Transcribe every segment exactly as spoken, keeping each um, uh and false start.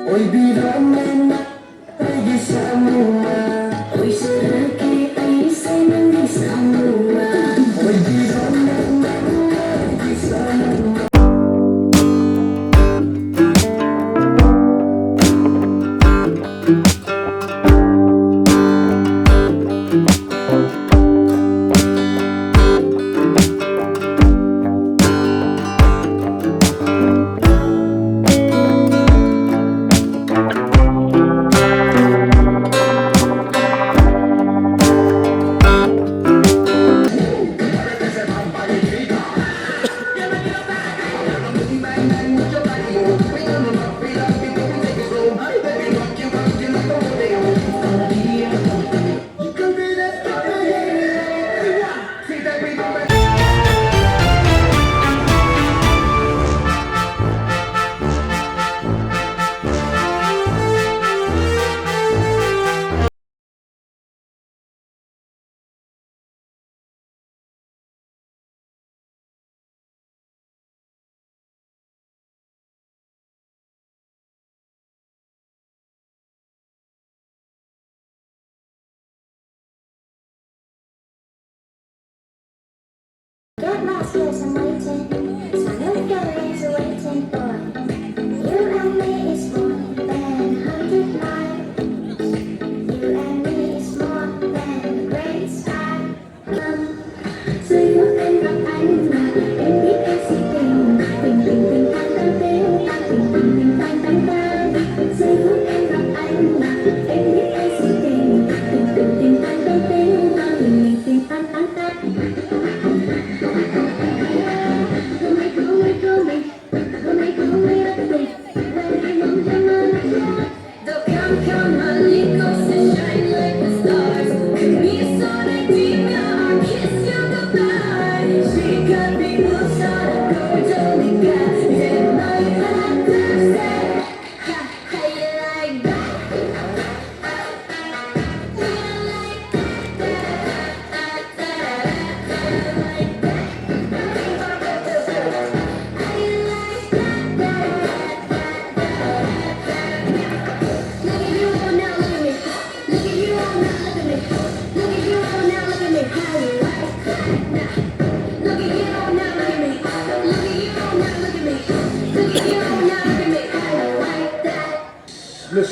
ꯑꯣꯏꯕꯤꯔꯣ ꯃꯦꯝꯃ ꯑꯩꯒꯤ ꯁꯥꯃꯨꯃ, ꯑꯣꯏꯖꯔꯒꯦ ꯑꯩꯁꯦ ꯅꯪꯒꯤ ꯁꯥꯃꯨꯃ꯫ ꯑꯣꯏꯕꯤꯔꯣ ꯃꯦꯝꯃ ꯑꯩꯒꯤ ꯁꯥꯃꯨꯃ꯫ Get lost, there's a waiting. Silent girl is waiting for you and me is more than a hundred miles. You and me is more than the great sky. Say you and I, I'm not, and the everything. Ting, ting, ting, tang, tang, ting, tang, ting, ting, ting, tang, tang, tang. Say you and I, I'm not, and the everything. Ting, ting, ting, tang, tang, ting, tang, ting, ting, ting, tang, tang, tang.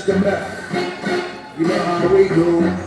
Come back. You know how we do.